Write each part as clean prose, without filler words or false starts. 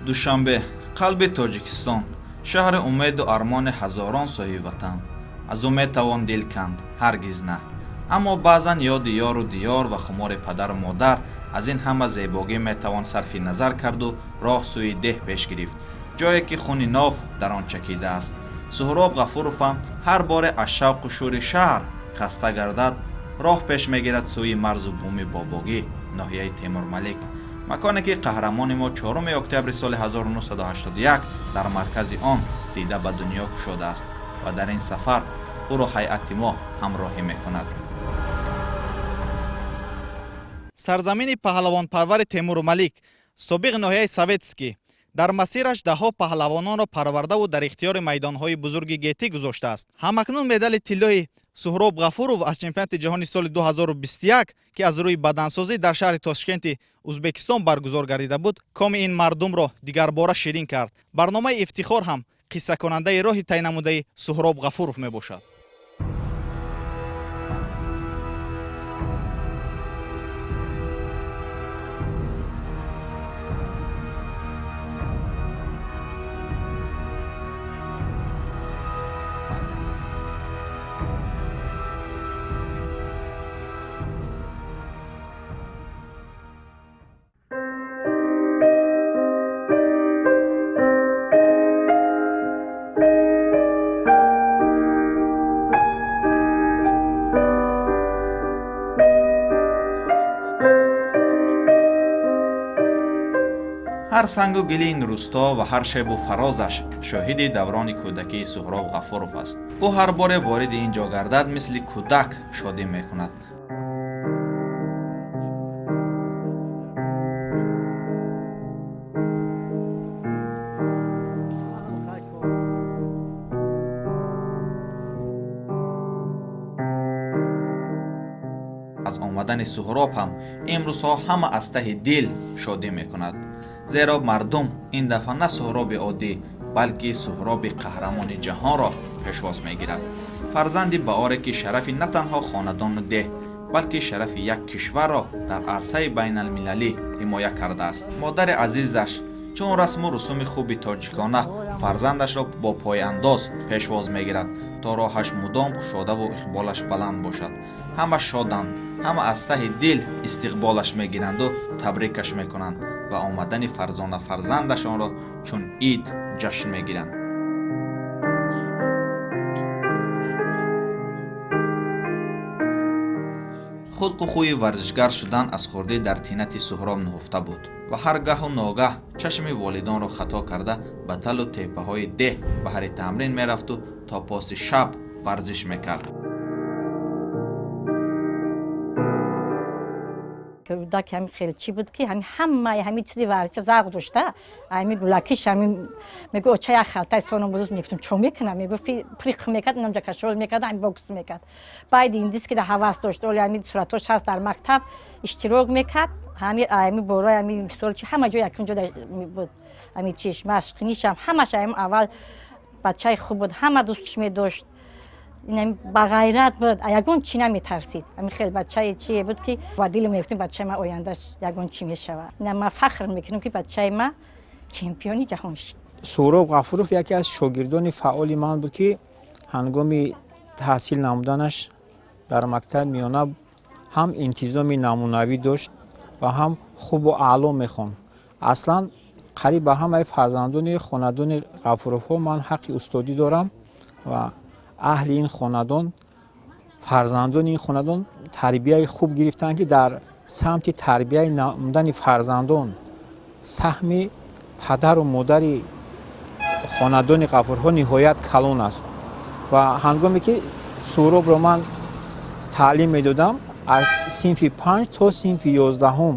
Душанбе, қалби Тоҷикистон, шаҳри умеду армони ҳазорон соҳиби ватан. Аз ӯ метавон дил канд? Ҳаргиз на. Аммо баъзан ёди ёру диёр ва хумори падару модар, аз ин ҳама зебогӣ метавон сарфи назар карду роҳ сӯи деҳ пеш гирифт, ҷое ки хуни ноф дар он чакидааст. Суҳроб Ғафуров ҳам ҳар боре аз шавқу шӯри шаҳр хаста гардад, роҳ пеш мегирад сӯи марзу буми бобогӣ, ноҳияи Темурмалик, маконе ки қаҳрамони мо 4 октябри соли 1981 дар маркази он дида ба дунё кушодааст ва дар ин сафар ӯро ҳайати мо ҳамроҳӣ мекунад. Сарзамини паҳлавонпарвари Темурмалик, собиқ ноҳияи Советский, дар масираш даҳҳо паҳлавононро парвардаву дар ихтиёри майдонҳои бузурги гетӣ гузоштааст. Ҳамакнун медали тиллои Суҳроб Ғафуров аз чемпионати ҷаҳони соли 2021, ки аз рӯи бадансозӣ дар шаҳри Тошкенти Узбекистон баргузор гардида буд, коми ин мардумро дигарбора ширин кард. Барномаи Ифтихор ҳам қиссакунандаи роҳи тай намудаи Суҳроб Ғафуров мебошад. Ҳар сангу гили ин рӯсто ва ҳар шебу фарозаш шоҳиди даврони кӯдакии Суҳроб Ғафуров аст. Ӯ ҳар боре вориди ин ҷо гардад, мисли кӯдак шодӣ мекунад. Аз омадани Суҳроб ҳам имрӯзҳо ҳама аз таҳи дил шодӣ мекунад, зеро мардум ин дафъа на Суҳроби оддӣ, балки Суҳроби қаҳрамони ҷаҳонро пешвоз мегирад, фарзанди баоре, ки шарафи на танҳо хонадону деҳ, балки шарафи як кишварро дар арсаи байналмилалӣ ҳимоя кардааст. Модари азизаш чун расму русуми хуби тоҷикона фарзандашро бо пойандоз пешвоз мегирад, то роҳаш мудом кушодаву иқболаш баланд бошад. Ҳама шоданд, ҳама аз таҳи дил истиқболаш мегиранду табрикаш мекунанд ва омадани фарзона фарзандашонро чун ид ҷашн мегиранд. Хулқу хӯи варзишгар шудан аз хурдӣ дар тинати Суҳроб нуҳуфта буд ва ҳар гаҳу ногаҳ чашми волидонро хато карда, ба талу теппаҳои деҳ баҳри тамрин мерафту то поси шаб варзиш мекард. Кӯдак ҳами хеле чӣ буд, ки ҳами ҳамаи ҳами чизи варзиша завқ дошта. Ҳами гулакиш ҳами мегӯ: «Оча, як халтаи сонам буд». Мегуфтам: «Чо мекунам?» Мегуфт, ки приқ мекард, инамҷа кашол мекард, ҳами бокс мекард. Баъд индиски да ҳавас дошт. Оли ҳами суратош ҳаст, дар мактаб иштирок мекард. Ҳами ҳами борои ҳами мисол чи ҳама ҷо якум ҷо буд. Ҳами чиш машқинишам ҳамаш ҳами аввал. Бачаи хуб буд, ҳама дӯстш медошт, бағайрат буд, ягон чӣ наметарсид. Ами хел бачаи чие буд, ки ба дили мегуфтем: «Бачаи ма ояндаш ягон чӣ мешавад». Ина ма фахр мекунем, ки бачаи ма чемпиони ҷаҳон шуд. Суҳроб Ғафуров яке аз шогирдони фаъоли ман буд, ки ҳангоми таҳсил намуданаш дар мактаби миёна ҳам интизоми намунавӣ дошт ва ҳам хубу аъло мехонд. Аслан қариб ба ҳамаи фарзандони хонадони Ғафуровҳо ман ҳаққи устодӣ дорам ва аҳли ин хонадон, фарзандони ин хонадон тарбияи хуб гирифтанд, ки дар самти тарбияи намудани фарзандон саҳми падару модари хонадони Ғафурҳо ниҳоят калон аст. Ва ҳангоме ки Суҳробро ман таълим медодам, аз синфи 5 то синфи 11-ум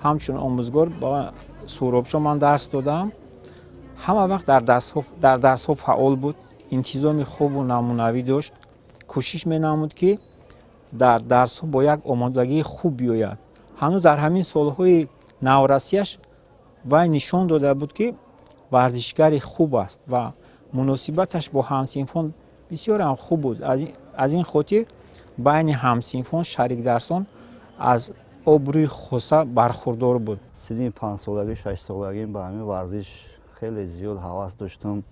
ҳамчун омӯзгор ба Суҳробшо ман дарс додам, ҳама вақт дар дарсҳо фаъол буд, интизоми хубу намунавӣ дошт, кӯшиш менамуд, ки дар дарсҳо бо як омодагии хуб биёяд. Ҳанӯз дар ҳамин солҳои наврасияш вай нишон дода буд, ки варзишгари хуб аст ва муносибаташ бо ҳамсинфон бисёрам хуб буд. Аз ин хотир байни ҳамсинфон, шарикдарсон аз Обрӯи хоса бархурдор буд. Синни 5-солагӣ, 6-солагӣ ба ҳамин варзиш хеле зиёд ҳавас доштам,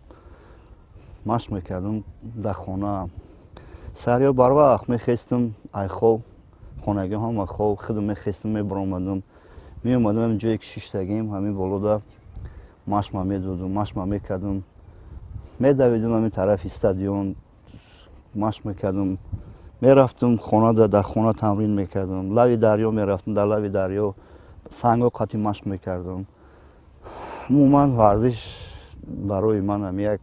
машқ мекардам дар хона. Саҳарё барвақт мехестам, ай хоб, хонагиҳо ҳама хоб, худам мехестам, мебаромадам, меомадам ҳамин ҷое ки шиштагим, ҳамин болода машқма медодам, машқма мекардам, медавидам ҳамин тарафи стадион, машқ мекардам, мерафтам хонада, дар хона тамрин мекардам, лави дарё мерафтам, дар лави дарё сангҳо қатъи машқ мекардам. Умуман варзиш барои ман ҳам як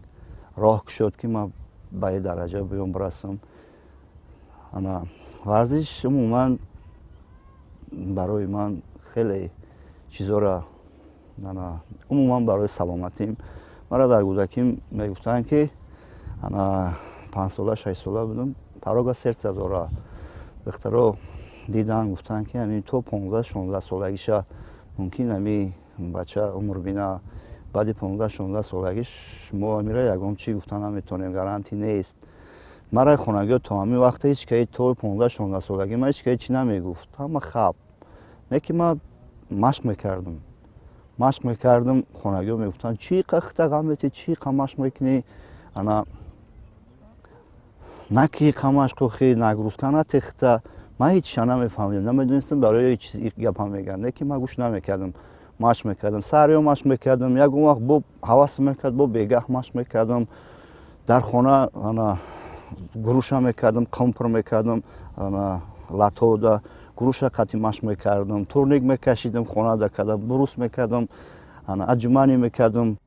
роҳ кушод, ки ман ба ин дараҷа биём бирасам. Ана варзиш умуман барои ман хеле чизора, ана умуман барои саломатим. Мара дар кӯдаким мегуфтанд, ки ана 5-сола, 6-сола будам, порока сердца дора. Духтаро дидан, гуфтанд, ки ҳамин то 15-16 солагиша мумкин ҳами бача умр бина, баъди 15-16 солагиш мо амира ягон чӣ гуфта наметонем, гарантӣ нест. Мара хонагиҳо то ҳамин вақта ҳеч каи то 15-16 солагӣ ман ҳеч каи чӣ намегуфт, ҳама хаб не, ки ман машқ мекардам, машқ мекардам. Хонагиҳо мегуфтанд: «Чӣ қа хита ғам метӣ, чӣ қа машқ мекунӣ? Ана на ки қа машқохи нагрузка натехта». Ман ҳечша намефаҳмидам, намедонистам барои чиз гапа мегӯянд, не ки ман гӯш намекардам, машқ мекардам. Саҳарё машқ мекардам, ягон вақт бо ҳавас мекард, бо бегаҳ машқ мекардам. Дар хона ана груша мекардам, қампур мекардам, ана латода груша қатъи машқ мекардам, турник мекашидам, хонада када брус мекардам, ана отжимание мекардам.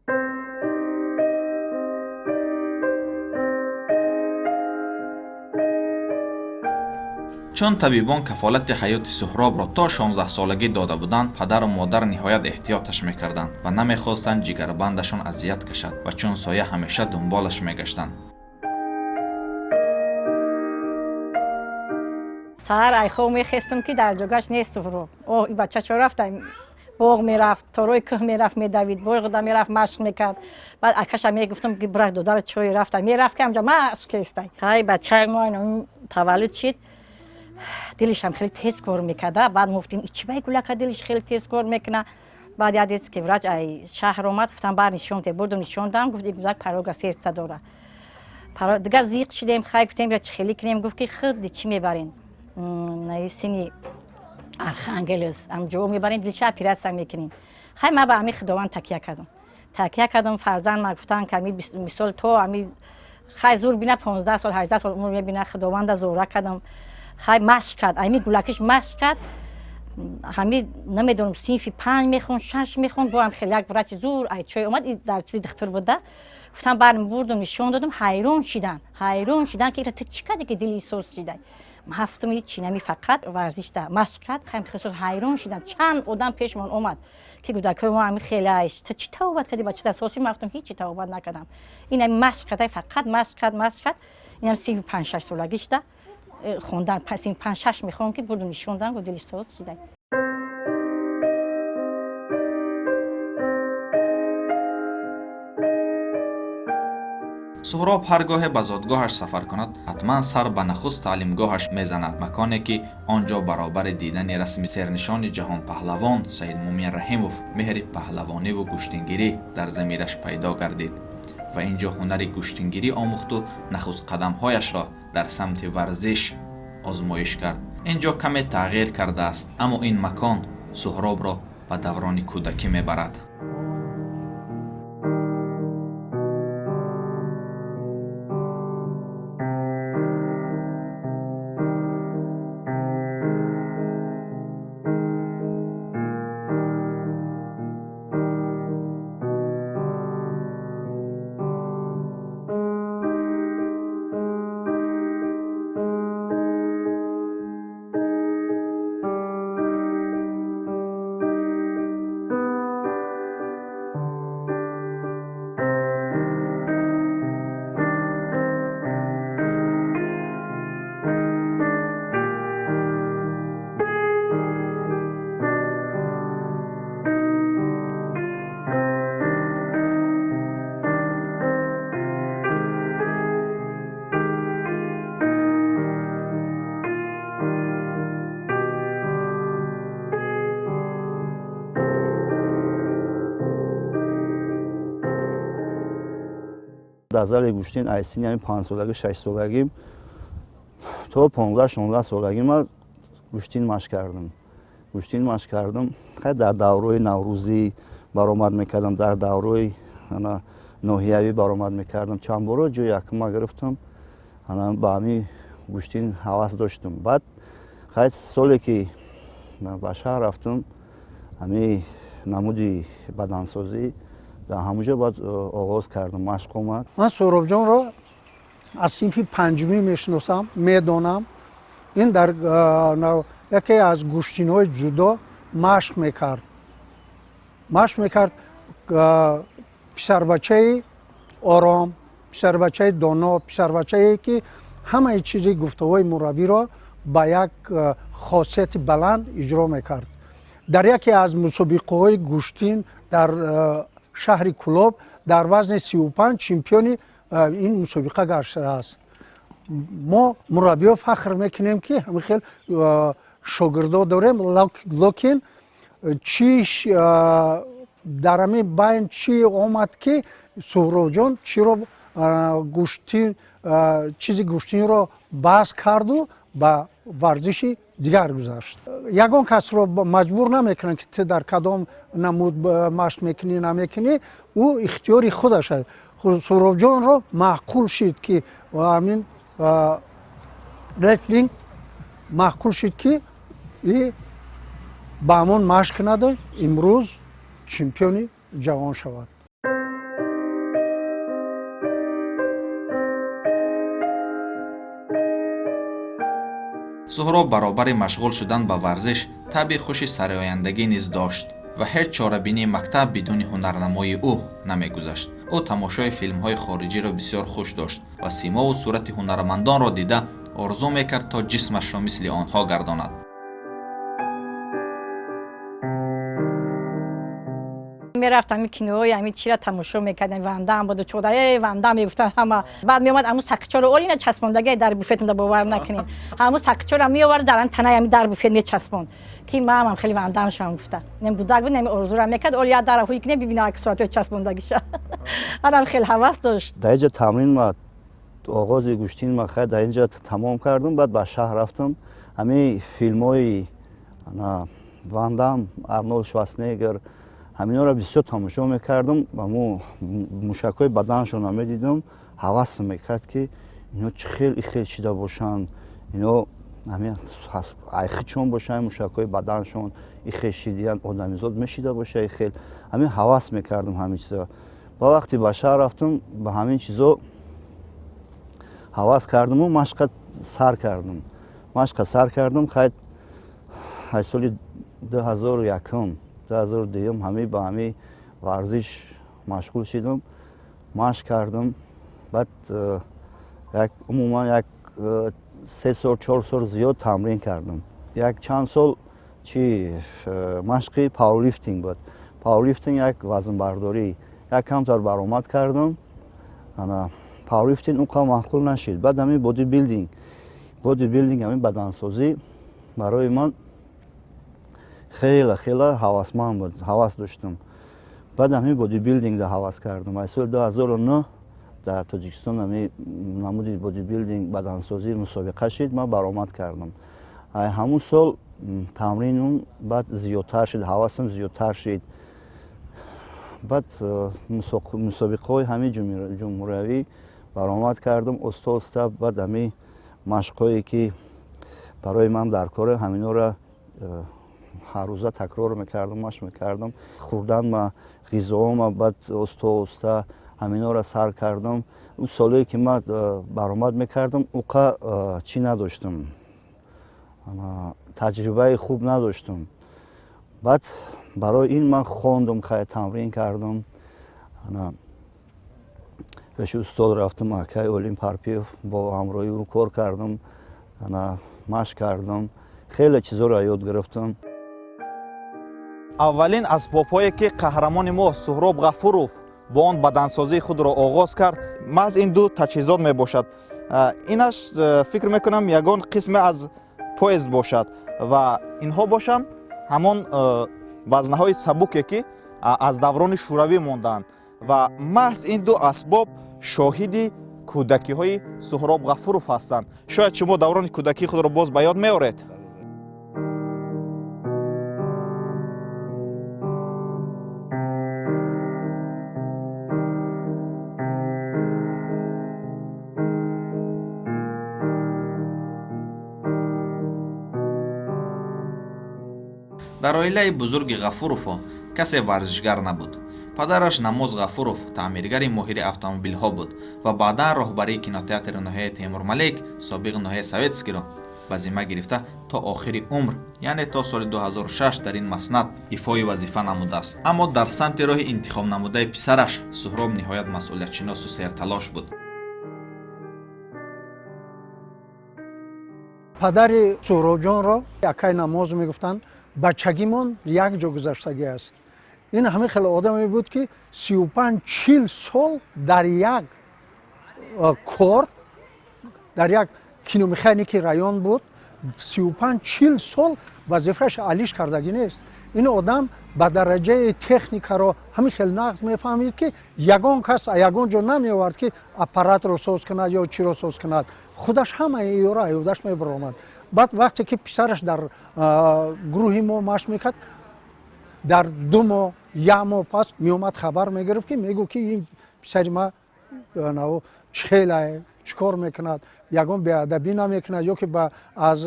Чун табибон кафолати ҳаёти Суҳробро то 16-солагӣ дода буданд, падару модар ниҳоят эҳтиёташ мекарданд ва намехостанд ҷигарбандашон азият кашад ва чун соя ҳамеша дунболаш мегаштанд. Саҳар айхоб мехестам, ки дар ҷогаш нест Суҳроб. О, и бача чо рафта? Боғ мерафт, торои кӯҳ мерафт, медавид, боғда мерафт, машқ мекард. Баъд акаша мегуфтам, ки бирак додаро чой рафта, мерафт, ки ҳамҷа машқ кестай. Ҳай, бачаи мо таваллуд шид, дилишам хеле тез кор мекарда. Баъд мо гуфтем: «Чӣ бай гулака дилиш хеле тез кор мекуна?» Баъд як детский врач ай шаҳр омад, гуфтам: «Бар нишон те». Бурдум, нишон дам, гуфт: «Ин гудак порока сердца дора». Дигар зиқ шидем. Хай, гуфтем, чӣ хеле кунем? Гуфт, ки худ чӣ мебарен, сини Архангелс, амҷо мебарем, дилша оператсия мекунем. Хай, ман ба ҳами Худованд такя кардам, такя кардам. Фарзанд ма гуфтан, ки ами мисол то ами хай зур бина, 15 сол, 18 сол умр мебина. Худованда зора кардам. Хай, машқ кард, ами гулакиш машқ кард. Ҳами намедонам, синфи 5 мехонд, 6 мехонд, бо ҳам хеле як врачи зур ай чой омад, дар чизи духтур буда. Гуфтам, бар бурдум, нишон додам, ҳайрон шидан, ҳайрон шидан, ки ира ту чӣ кардӣ, ки дили соз шидай? Ман ҳафтум ҳичи нами, фақат варзиш да машқ кард. Хеле ҳайрон шидан. Чанд одам пешмон омад, ки кӯдакҳои мо ҳами хеле айш, ту чӣ тавобат кардӣ, бача дасоси? Ман гуфтам: «Ҳичи тавобат накардам, ин ҳами машқ карда, фақат машқ кард, машқ кард». Инам синфи 5-6 солагӣ шуда хондан, синфи 5-6 мехонд, ки бурдум, нишон додам, гуфт: «Дилиш соз шидай». Суҳроб ҳар гоҳе ба зодгоҳаш сафар кунад, ҳатман сар ба нахуст таълимгоҳаш мезанад, маконе ки он ҷо баробари дидани расми сернишони ҷаҳонпаҳлавон Саидмӯмин Раҳимов меҳри паҳлавониву гӯштингирӣ дар замираш пайдо гардид ва ин ҷо ҳунари гӯштингирӣ омӯхту нахуст қадамҳояшро дар самти варзиш озмоиш кард. Ин ҷо каме тағйир кардааст, аммо ин макон Суҳробро ба даврони кӯдакӣ мебарад. Дар зали гӯштин аз синни ҳамин 5-солагӣ, 6-солагӣ то 15-16 солагӣ ман гӯштин машқ кардам. Гӯштин машқ кардам. Хай, дар давраи наврӯзӣ баромад мекардам, дар давраи ноҳиявӣ баромад мекардам. Чанд боро ҷои якума гирифтам. Ана ба ҳамин гӯштин ҳавас доштам. Баъд, хай, соле ки ба шаҳр рафтам, ҳамин намуди бадансозӣ дар ҳамонҷо баъд оғоз кардам, машқ омад. Ман Суҳробҷонро аз синфи панҷумӣ мешиносам, медонам. Ин дар яке аз гӯштинҳои ҷудо машқ мекард. Писарбачаи ором, писарбачаи доно, писарбачае ки ҳамаи чизи гуфтаҳои мураббиро ба як хосияти баланд иҷро мекард. Дар яке аз мусобиқаҳои гӯштин дар шаҳри Кӯлоб дар вазни 35 чемпиони ин мусобиқа гаштааст. Мо, мураббиҳо, фахр мекунем, ки ҳамин хел шогирдо дорем. Лекин чи дар ҳамин байн чӣ омад, ки Суҳробҷон чиро гӯштин, чизи гӯштинро баҳс карду ба варзиши дигар гузашт? Ягон касро маҷбур намекунанд, ки ту дар кадом намуд машқ мекунӣ, намекунӣ, ӯ ихтиёри худаш аст. Суҳробҷонро маъқул шид, ки ҳамин рестлинг маъқул шид, ки и ба ҳамон машқ кунаду имрӯз чемпиони ҷавон шавад. Суҳроб баробари машғул шудан ба варзиш табъи хуши сарояндагӣ низ дошт ва ҳеҷ чорабинии мактаб бидуни ҳунарнамоии ӯ намегузашт. Ӯ тамошои филмҳои хориҷиро бисёр хуш дошт ва симову сурати ҳунармандонро дида орзу мекард, то ҷисмашро мисли онҳо гардонад. Мерафт, ҳамин кинои, ҳамин чира тамошо мекардем. Вандам буду чода, э, Вандам мегуфтан ҳама. Баъд меомад, ҳамун сақичоро олина часпондаги дар буфетунда, бовар накунед, ҳамун сақичоро меовард, дар танаи ҳамин дар буфет мечаспонд, ки маам хеле Вандам шавам гуфта. Нем гудак буд, неми орзура мекард. Оли як дара ҳуй кинем, бибинам ак суратҳои часпондагиша. Анам хеле ҳавас дошт. Дар инҷа тамрин ма, оғози гӯштин ма, хай, дар инҷа тамом кардам. Баъд ба шаҳр рафтам. Ҳамин филмҳои Вандам, Арнолд Шварценеггер, ҳаминҳоро бисёр тамошо мекардам ва мо мушакҳои баданашонро медидам. Ҳавасм мекард, ки ино чӣ хел ихел шида бошанд, ино ҳамин айхичон бошанд, мушакҳои баданашон ихел шидиян, одамизод мешида боша ихел. Ҳамин ҳавас мекардам ҳамин чизо. Ба вақте ба шаҳр рафтам, ба ҳамин чизо ҳавас кардаму машқа сар кардам. Машқа сар кардам. Хай, аз соли 2001-ум, 2002-юм ҳамин ба ҳамин варзиш машғул шидам, машқ кардам. Баъд як умуман як 3 сол, 4 сол зиёд тамрин кардам. Як чанд сол чи машқи пауэрлифтинг буд. Пауэрлифтинг як вазнбардорӣ, як камтар баромад кардам. Ана пауэрлифтинг он қадр маъқул нашид. Баъд ҳамин бодибилдинг, бодибилдинг, ҳамин бадансозӣ барои ман хеле хеле ҳавасманд буд, ҳавас доштам. Баъд ҳамин бодибилдингро ҳавас кардам. Аз соли 2009 дар Тоҷикистон ҳамин намуди бодибилдинг, бадансозӣ мусобиқа шид, ман баромад кардам. Ҳамун сол тамринум баъд зиёдтар шид, ҳавасам зиёдтар шид. Баъд мусобиқаҳои ҳамин ҷумҳуриявӣ баромад кардам оста оста. Баъд ҳамин машқҳое ки барои ман дар коре, ҳаминҳоро ҳаррӯза такрор мекардам, машқ мекардам. Хӯрданма, ғизоҳома баъд оста оста ҳаминҳоро сар кардам. Он солое ки ман баромад мекардам, уқа чӣ надоштам, таҷрибаи хуб надоштам. Баъд барои ин ман хондум, хай, тамрин кардам. Пеши устод рафтам, акай Олим Парпиев, бо ҳамроҳи ӯ кор кардам, машқ кардам, хеле чизҳоро ёд гирифтам. Аввалин асбобҳое, ки қаҳрамони мо Суҳроб Ғафуров бо он бадансозии худро оғоз кард, маҳз ин ду таҷҳизот мебошад. Инаш, фикр мекунам, ягон қисме аз поезд бошад ва инҳо бошанд ҳамон вазнаҳои сабуке, ки аз даврони шӯравӣ мондаанд. Ва маҳз ин ду асбоб Шоҳиди кӯдакиҳои Суҳроб Ғафуров ҳастанд. Шояд шумо даврони кӯдакии худро боз ба ёд меоред. Дар оилаи бузурги Ғафуровҳо касе варзишгар набуд. Падараш Намоз Ғафуров таъмиргари моҳири автомобилҳо буд ва баъдан роҳбарии кинотеатри ноҳияи Темурмалик, собиқ ноҳияи Советскиро ба зимма гирифта, то охири умр, яъне то соли 2006, дар ин маснад ифои вазифа намудааст. Аммо дар самти роҳи интихобнамудаи писараш Суҳроб ниҳоят масъулиятшиносу серталош буд. Падари Суҳробҷонро акай Намоз мегуфтанд. Бачагимон як ҷо гузаштагӣ аст. Ин ҳамин хеле одаме буд, ки 35-40 сол дар як кор, дар як киномеханики район буд. 35-40 сол вазифааш алиш кардагӣ нест. Ин одам ба дараҷаи техникаро ҳамин хел нағз мефаҳмид, ки ягон кас ягон ҷо намеовард, ки аппаратро соз кунад ё чиро соз кунад. Худаш ҳамаи ёро аюдаш мебаромад. Баъд вақте ки писараш дар гурӯҳи мо машқ мекард, дар 2 моҳ, як моҳ пас меомад, хабар мегирифт, ки мегӯ, ки ин писари ма чӣ хелае, чӣ кор мекунад, ягон беадабӣ намекунад ё ки аз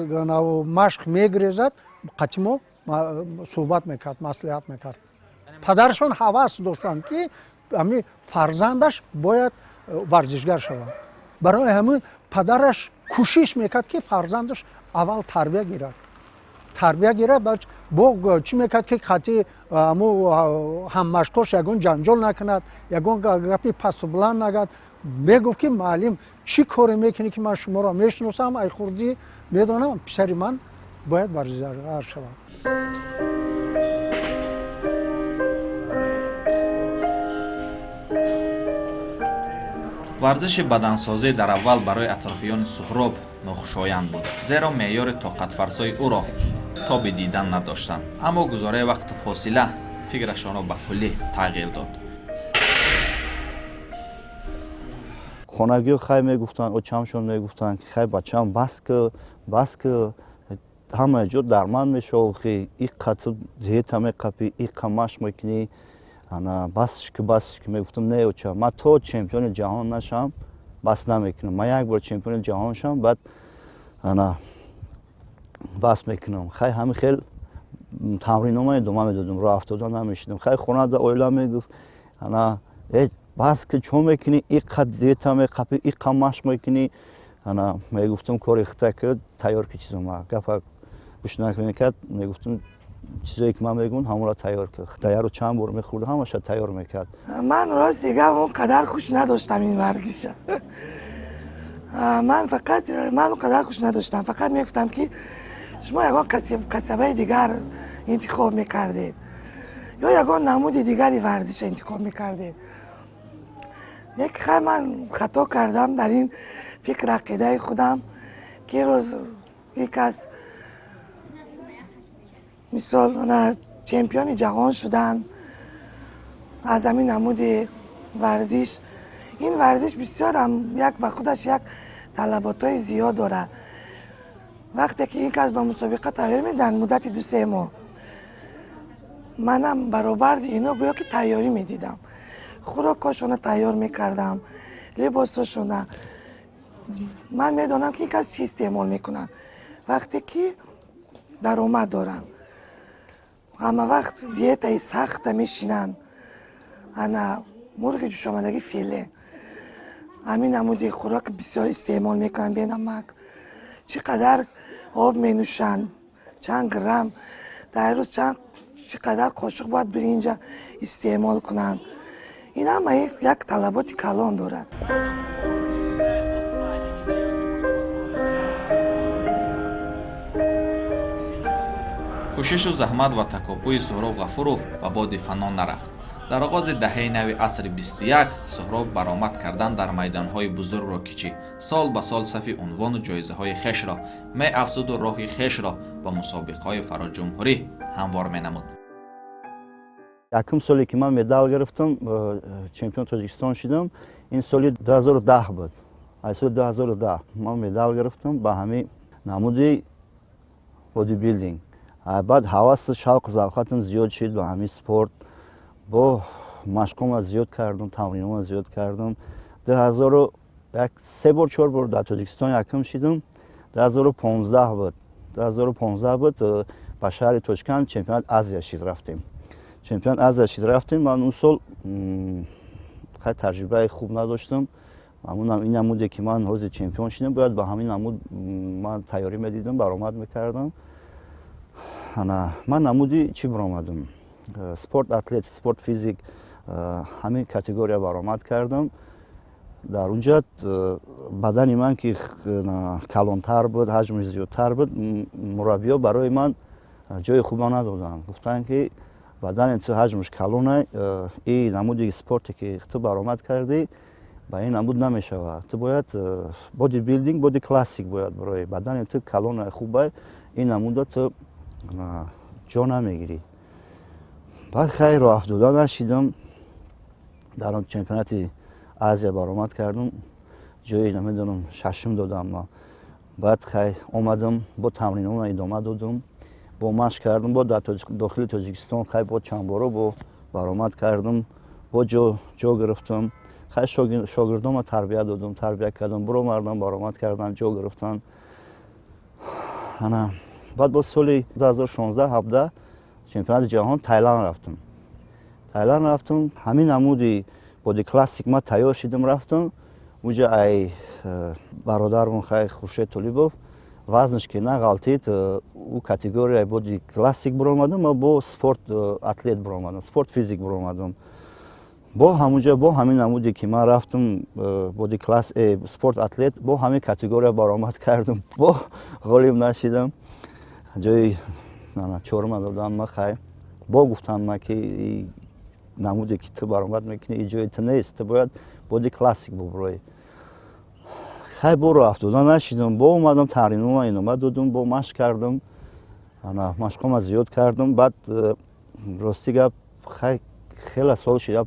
машқ мегирезад. Қатъи мо суҳбат мекард, маслиҳат мекард. Падарашон ҳавас доштанд, ки ҳамин фарзандаш бояд варзишгар шавад. Барои ҳамин падараш кӯшиш мекард, ки фарзандаш аввал тарбия гирад, тарбия гирад. Баъд бо чӣ мекард, ки қатъи ҳаму ҳаммашқош ягон ҷанҷол накунад, ягон гапи пасту баланд нагад. Мегуфт, ки муаллим, чӣ коре мекунӣ, ки ман шуморо мешиносам, ай хурдӣ медонам, писари ман бояд варзишгар шавад. Варзиши бадансозӣ дар аввал барои атрофиёни Суҳроб нохушоянд буд, зеро меъёри тоқатфарсои ӯро тоби дидан надоштанд. Аммо гузораи вақту фосила фикрашонро ба куллӣ тағйир дод. Хонагиҳо хай мегуфтанд, очамшон мегуфтанд, ки хай, бачам, бас ки, бас ки, ҳама ҷо дарманд мешавӣ, иққа ту диета меқапӣ, иққа машқ мекунӣ, ана басш ки, басш ки. Мегуфтам: не, оча, ман то чемпиони ҷаҳон нашам, бас намекунам. Ман як бор чемпиони ҷаҳон шам, баъд ана бас мекунам. Хай, ҳамин хел тамринома идома медодам, роҳ афтода намешидам. Хай, хонада оила мегуфт: ана э, бас ки, чо мекунӣ, иққа диета меқапӣ, иққа машқ мекунӣ? Ана мегуфтам: кори хита ки, тайёр ки чизома. Гапа гӯш намекард. Мегуфтам: чизое ки ман мегӯм, ҳамонро тайёр ки. Даяро чанд бор мехӯрд, ҳамаша тайёр мекард. Ман рости гап, он қадар хуш надоштам ин варзиша. Ман фақат, ман он қадар хуш надоштам, фақат мегуфтам, ки шумо ягон касабаи дигар интихоб мекардед ё ягон намуди дигари варзиша интихоб мекардед. Лекин хай, ман хато кардам дар ин фикр, ақидаи худам, ки рӯз ин кас мисол чемпиони ҷаҳон шуданд аз ҳамин намуди варзиш. Ин варзиш бисёрам як ба худаш як талаботҳои зиёд дорад. Вақте ки ин кас ба мусобиқа тайёрӣ медиҳанд, муддати 2-3 моҳ манам баробарди ино гӯё ки тайёрӣ медидам, хӯрокҳошона тайёр мекардам, либосҳошона. Ман медонам, ки ин кас чӣ истеъмол мекунанд. Вақте ки даромад доранд, ҳама вақт диетаи сахта мешинанд. Ана мурғи ҷӯшомадагӣ, филе, ҳамин намуди хӯрок бисёр истеъмол мекунанд, бенамак. Чӣ қадар об менӯшанд, чанд грамм дар рӯз, чанд, чӣ қадар қошуқ бояд биринҷа истеъмол кунанд. Ин ҳама як талаботи калон дорад. Кӯшишу заҳмат ва такопӯи Суҳроб Ғафуров ба боди фано нарафт. Дар оғози даҳаи нави асри 21 Суҳроб баромад кардан дар майдонҳои бузургро кичид, сол ба сол сафи унвону ҷоизаҳои хешро меафзуду роҳи хешро ба мусобиқаҳои фароҷумҳурӣ ҳамвор менамуд. Якум соле ки ман медал гирифтам, чемпион Тоҷикистон шудам, ин соли 2010 буд. Аз соли 2010 ман медал гирифтам ба ҳамин намуди бодибилдинг. Баъд ҳавасу шавқу завқатам зиёд шуд ба ҳамин спорт. Бо машқома зиёд кардам, тамринома зиёд кардам. 2001 се бор, чор бор дар Тоҷикистон якум шудам. 2015 буд, 2015 буд, ба шаҳри Тошканд чемпионат Азия шид рафтем. Чемпионат Азия шид рафтем. Ман он сол хай таҷрибаи хуб надоштам. Ҳамун ин намуде ки ман ҳозир чемпион шудам, бояд ба ҳамин намуд ман тайёрӣ медидам, баромад мекардам. Ана ман намуди чӣ баромадам? Спорт атлет, спорт физик, ҳамин категория баромад кардам. Дар унҷа бадани ман ки калонтар буд, ҳаҷмаш зиёдтар буд, мураббиё барои ман ҷои хуба надоданд. Гуфтанд, ки бадани ту ҳаҷмаш калона, и намуди спорте ки ту баромад кардӣ, ба ин намуд намешавад. Ту бояд бодибилдинг, боди классик бояд барои бадани ту калона, хубай, ин намуда ту ҷо намегирӣ. Баъд хайр, роҳ афтода нашидам. Дар он чемпионати Азия баромад кардам, ҷои намедонам шашум додам ма. Баъд хай омадам, бо тамринона идома додам, бо машқ кардам, бо дар дохили Тоҷикистон хай бо чандборо бо баромад кардам, бо ҷо гирифтам. Хай шогирдома тарбия додам, тарбия кардам, буромардам, баромад кардам, ҷо гирифтан. Ана баъд боз соли 2016 17 чемпионати ҷаҳон Тайланд рафтам. Тайланд рафтам, ҳамин намуди боди классик ма тайёр шидам, рафтам уҷа. Ай бародармон хай Хуршед Толибов вазнаш ки нағалтид, ӯ категорияи боди классик буромадам, ма бо спорт атлет буромадам, спорт физик буромадам. Бо ҳамунҷа, бо ҳамин намуде ки ман рафтам, боди класс, спорт атлет, бо ҳамин категория баромад кардам, бо ғолиб нашидам, ҷои чорума додам. Ма хай бо гуфтанд ма, ки намуде ки ту баромад мекунӣ, и ҷои ту нест, ту бояд боди классик буброӣ. Хай бо роҳ афтода нашидам, бо омадам, тамринома идома додам, бо машқ кардам, ана машқома зиёд кардам. Баъд рости гап, хай хеле сол шид,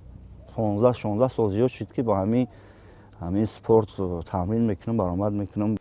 15-16 сол зиёд шуд, ки бо ҳамин спорт тамрин мекунам, баромад мекунам.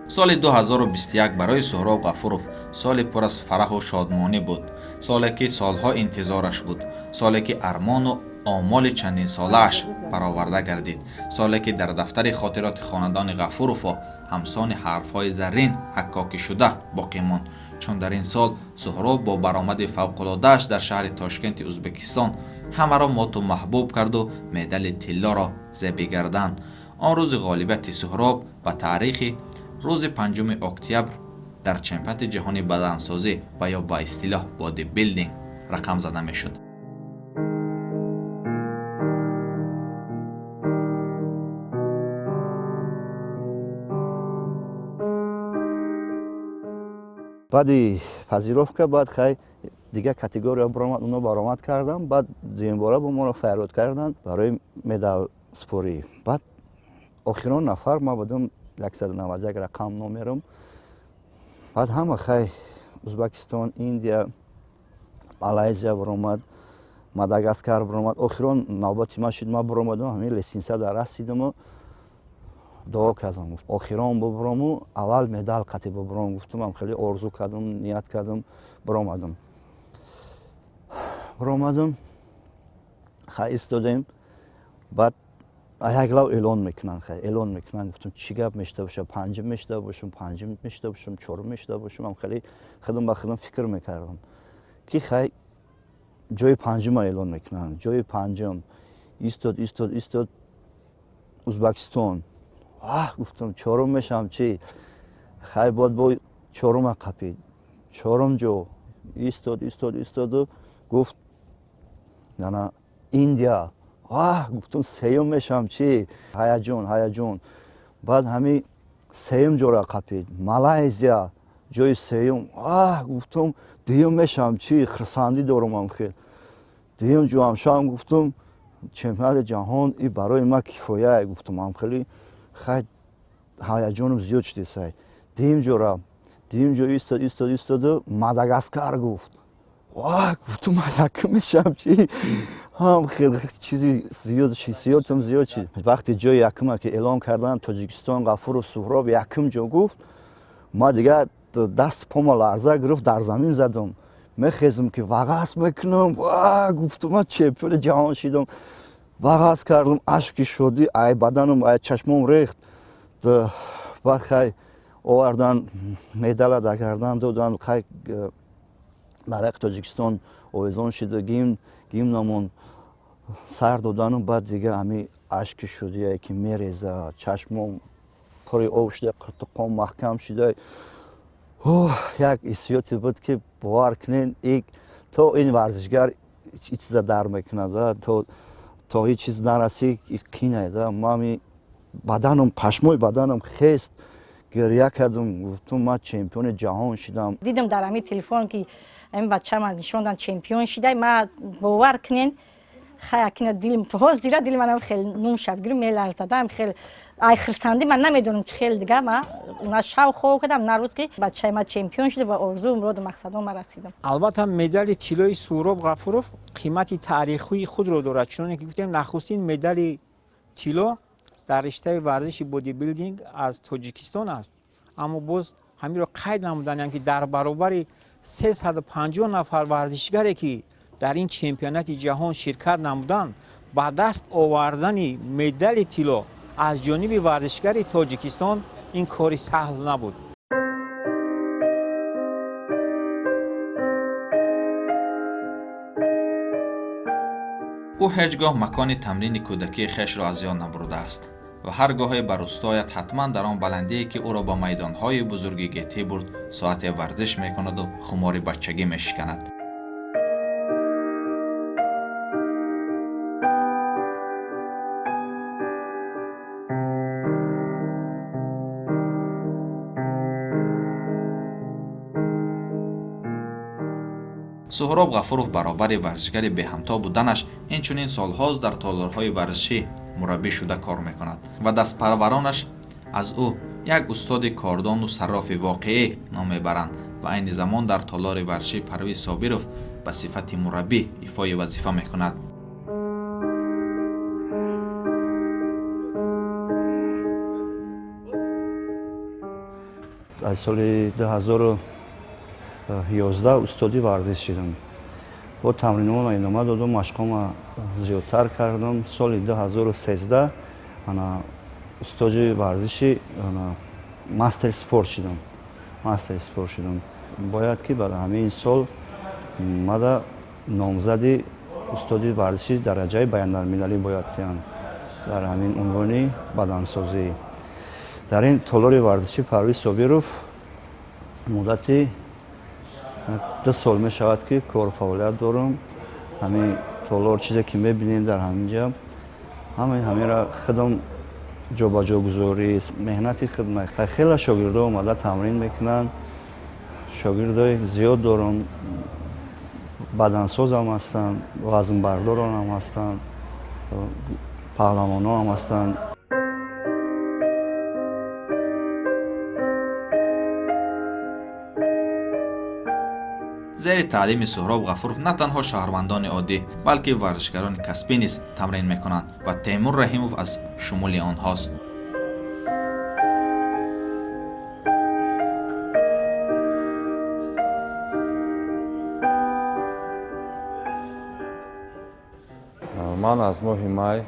Соли 2021 барои Суҳроб Ғафуров соли пур аз фараҳу шодмонӣ буд. Соле ки солҳо интизораш буд, соле ки армону омоли чандинсолааш бароварда гардид, соле ки дар дафтари хотироти хонадони Ғафуровҳо ҳамсони ҳарфҳои заррин ҳаккокӣ шуда боқӣ монд, чун дар ин сол Суҳроб бо баромади фавқулодааш дар шаҳри Тошкенти Ӯзбекистон ҳамаро моту маҳбуб карду медали тиллоро зеби гардан. Он рӯзи ғолибияти Суҳроб ба таърихи рӯзи 5 октябр дар чемпионати ҷаҳони бадансозӣ ва ё ба истилоҳ бодибилдинг рақам зада мешуд. Баъди пазировка баъд хай дигар категория баромад, оно баромад кардам. Баъд дуюмбора бо моро фарёд карданд барои медалспорӣ. Баъд охирон нафар ман будам, 191 рақам номерам. Баъд ҳама хай Узбекистон, Индия, Малайзия баромад, Мадагаскар баромад. Охирон навбати ман шуд, ман баромадам, ҳамин лестница дар расидаму дуо кардам: охирон бубурому, аввал медал қатӣ бубуром, гуфтам. Хеле орзу кардам, ният кардам, баромадам. Баромадам, хай истодем. Баъд як лав эълон мекунанд, хай эълон мекунанд. Гуфтам, чӣ гап мешуда бошад? Панҷум мешуда бошам, панҷум мешуда бошам, чорум мешуда бошам? Ам хеле худам ба худам фикр мекардам, ки хай ҷои панҷума эълон мекунанд. Ҷои панҷум истод, истод, истод, Узбекистон. Аҳ, гуфтам, чорум мешавам чӣ? Хай бод бо чорума қапид, чорум ҷо истод, истод, истоду гуфт: ана Индия. Аҳ, гуфтам, сеюм мешавам чӣ? Ҳаяҷон, ҳаяҷон. Баъд ҳамин сеюм ҷора қапид, Малайзия ҷои сеюм. Аҳ, гуфтам, дуюм мешавам чӣ? Хурсандӣ дорумам хел. Дуюм ҷоам шавам, гуфтам, чемпионати ҷаҳон и барои ман кифоя, гуфтам. Ам хеле хай ҳаяҷонам зиёд шудесай. Дуюм ҷо рафт, дуюм ҷо истод, истод, истоду Мадагаскар гуфт. Ва гуфтум, ман якум мешавам, чи ҳам хеле чизи зиёд, ҳиссиётам зиёд шид. Вақте ҷои якума ки эълон кардан, Тоҷикистон, Ғафуров Суҳроб якум ҷо гуфт, ма дигар даст пома ларза гирифт, дар замин задам. Мехезам ки вағаз мекунам, ва гуфтум, ман чемпиони ҷаҳон шидам. Вағаз кардам, ашки шодӣ ай баданам, ай чашмом рехт. Баъд хай овардан, медала дар гардан додан, хай байрақи Тоҷикистон овезон шида, гимнамон сар додану баъд дига ҳами ашки шодие ки мереза, чашмом пури об шуда, қуртуқом маҳкам шуда, як ҳиссиёте буд ки бовар кунед, то ин варзишгар и чиза дар мекунад, то ҳеҷ чиз нарасӣ, қинайда. Мами баданам, пашмои баданам хест, гиря кардам, гуфтум, ман чемпиони ҷаҳон шидам. Дидам дар ҳамин телефон ки ҳамин бача ман нишондан, чемпион шидай. Ма бовар кунен, хай акина дилм то ҳоз дира дили манам хел нум шаб гирим меларзадам, хел ай хирсандӣ ман намедонам чӣ хел дига. Ма на шав хоб кардам, на рӯз, ки бачаи ма чемпион шуда, ба орзу, муроду мақсадон ма расидам. Албатта, медали тиллои Суҳроб Ғафуров қимати таърихии худро дорад. Чуноне ки гуфтем, нахустин медали тилло дар риштаи варзиши бодибилдинг аз Тоҷикистон аст. Аммо боз ҳаминро қайд намуданиям, ки дар баробари 350 нафар варзишгаре ки дар ин чемпионати ҷаҳон ширкат намуданд, ба даст овардани медали тилло аз ҷониби варзишгари Тоҷикистон ин кори саҳл набуд. Ӯ ҳеҷ гоҳ макони тамрини кӯдакии хешро аз ёд набурдааст ва ҳар гоҳе ба рӯстояд, ҳатман дар он баландие, ки ӯро ба майдонҳои бузурги гетӣ бурд, соате варзиш мекунаду хумори бачагӣ мешиканад. Суҳроб Ғафуров баробари варзишгари беҳамто буданаш, инчунин солҳост дар толорҳои варзишӣ мураббӣ шуда кор мекунад ва дастпарваронаш аз ӯ як устоди кордону саррофи воқеӣ ном мебаранд ва айни замон дар толори варзишӣ Парвиз Собиров ба сифати мураббӣ ифои вазифа мекунад. Аз соли 2011 устоди варзиш шидам. Бо тамринҳома идома додум, машқҳома зиёдтар кардам. Соли 2013 ана устоди варзиши мастери спорт шидам, мастери спорт шидам. Бояд ки бар ҳамин сол мада номзади устоди варзиши дараҷаи байналмилалӣ бояд диҳанд дар ҳамин унвони бадансозӣ. Дар ин толори варзиши Парвиз Собиров муддати 2 сол мешавад, ки кор фаъолият дорам. Ҳамин толор, чизе ки мебинем дар ҳамин ҷа, ҳамаи ҳаминра худам ҷобаҷогузорӣ, меҳнати хидмат. Хеле шогирдо омада тамрин мекунанд, шогирдои зиёд дорам, бадансозам ҳастанд, вазнбардоронам ҳастанд, паҳлавонҳоам ҳастанд. Зери таълими Суҳроб Ғафуров на танҳо шаҳрвандони оддӣ, балки варзишгарони касбӣ низ тамрин мекунанд ва Темур Раҳимов аз шумули онҳост. Ман аз моҳи май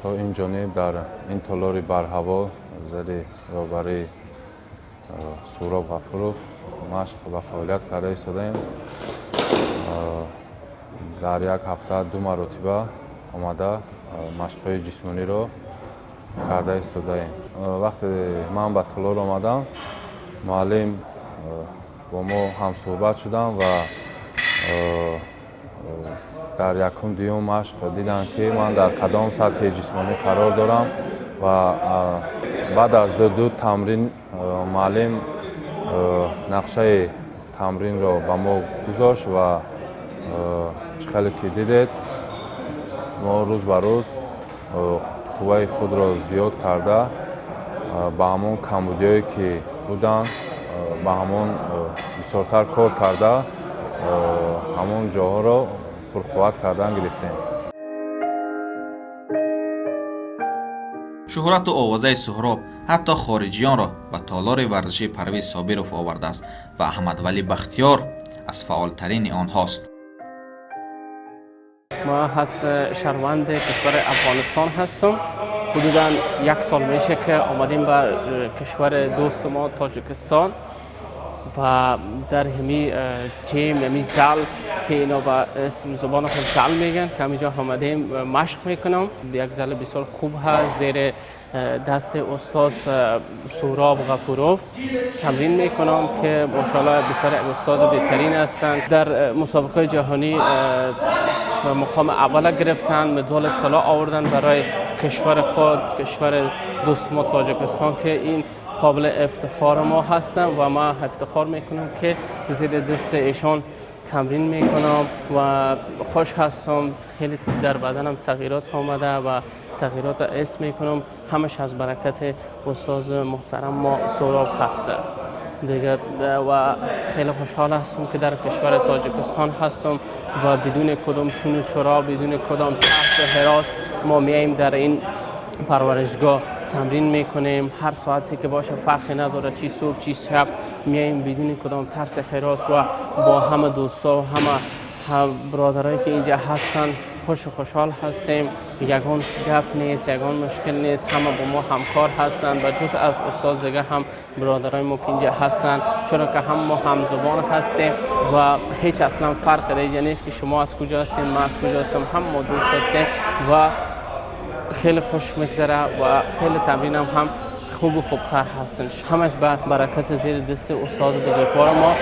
то ин ҷониб дар ин толори барҳаво зери роҳбарии Суҳроб Ғафуров машқ ва фаъолият карда истодаем. Дар як ҳафта ду маротиба омада машқҳои ҷисмониро карда истодаем. Вақте ман ба толор омадам, муаллим бо мо ҳамсӯҳбат шудам ва дар якум, дуюм машқ дидам, ки ман дар кадом сатҳи ҷисмонӣ қарор дорам ва баъд аз ду тамрин муаллим нақшаи тамринро ба мо гузошт ва чӣ хеле ки дидед, мо рӯз ба рӯз қувваи худро зиёд карда, ба ҳамон камбудиҳое ки Буданд, ба ҳамон бисёртар кор карда, ҳамон ҷоҳоро пурқувват кардан гирифтем. Шӯҳрату овозаи Суҳроб ҳатто хориҷиёнро ба толори варзишии Парвиз Собиров овардааст ва Аҳмадвалӣ Бахтиёр аз фаъолтарини онҳост. ما از شهروند کشور افغانستان هستم. حدودا یک سال میشه که آمدیم به کشور دوست ما تاجیکستان و در همی gym، همی зал که اینا با اسم زبان خود зал میگن، که همینجا آمدیم مشق میکنم. یک зал بسیار خوب هست. زیر دست استاد سهراب غفوروف تمرین میکنم که ماشاءالله بسیار استاد بهترین هستند. در مسابقه جهانی مقام اول گرفتن، مدال طلا آوردن برای کشور خود، کشور دوست ما تاجیکستان، که این قابل افتخار ما هستند و ما افتخار میکنم که زیر دست ایشان تمرین میکنم و خوش هستم. خیلی در بدنم تغییرات آمده و تغییرات حس میکنم. همش از برکت استاد محترم ما سهراب هسته دیگه. و خیلی خوشحال هستم که در کشور تاجیکستان هستم و بدون کدام چون و چرا، بدون کدام ترس و هراس ما میاییم در این پرورشگاه تمرین میکنیم. هر ساعتی که باشه فرقی نداره، چی صبح چی شب، میاییم بدون کدام ترس هراس و با همه دوستا و همه برادرایی که اینجا هستن خوش و خوشحال هستیم. یگان گپ نیست، یگان مشکل نیست. همه با ما همکار هستن و جز از استاد دیگه هم برادرای ما که اینجا هستن، چرا که هم ما هم زبان هستیم و هیچ اصلا فرق دیگه نیست که شما از کجا هستین، ما از کجا هستم. هم ما دوست هستیم و خیلی خوش میگذره و خیلی تمرینم هم خوب و خوبتر هستن. همش به برکت زیر دست استاد بزرگوار ما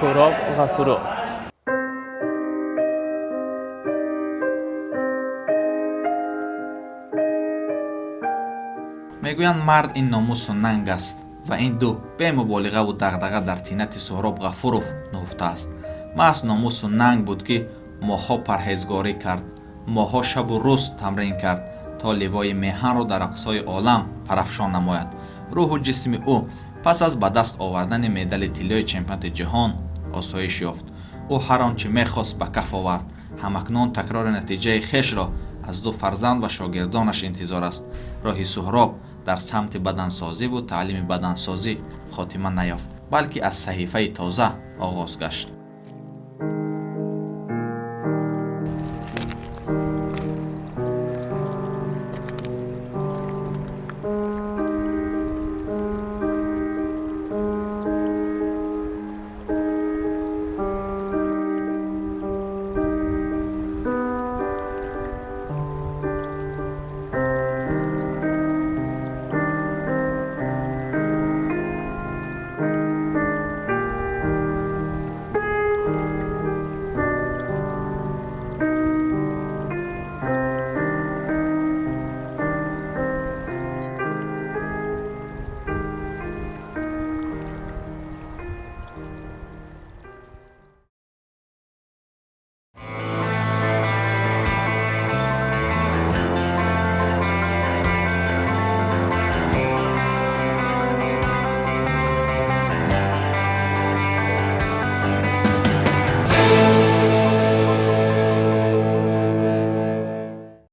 سهراب غفوروف. Мегӯянд, мард ин номусу нанг аст ва ин ду бемуболиғаву дағдаға дар тинати Суҳроб Ғафуров нуҳуфтааст. Маҳз номусу нанг буд, ки моҳҳо парҳезгорӣ кард, моҳҳо шабу рӯз тамрин кард, то ливои меҳанро дар ақсои олам парафшон намояд. Рӯҳу ҷисми ӯ пас аз ба даст овардани медали тиллои чемпионати ҷаҳон осоиш ёфт. Ӯ ҳар он чӣ мехост, ба каф овард. Ҳамакнун такрори натиҷаи хешро аз ду фарзанд ва шогирдонаш интизор аст. Роҳи Суҳроб дар самти бадансозиву таълими бадансозӣ хотима наёфт, балки аз саҳифаи тоза оғоз гашт.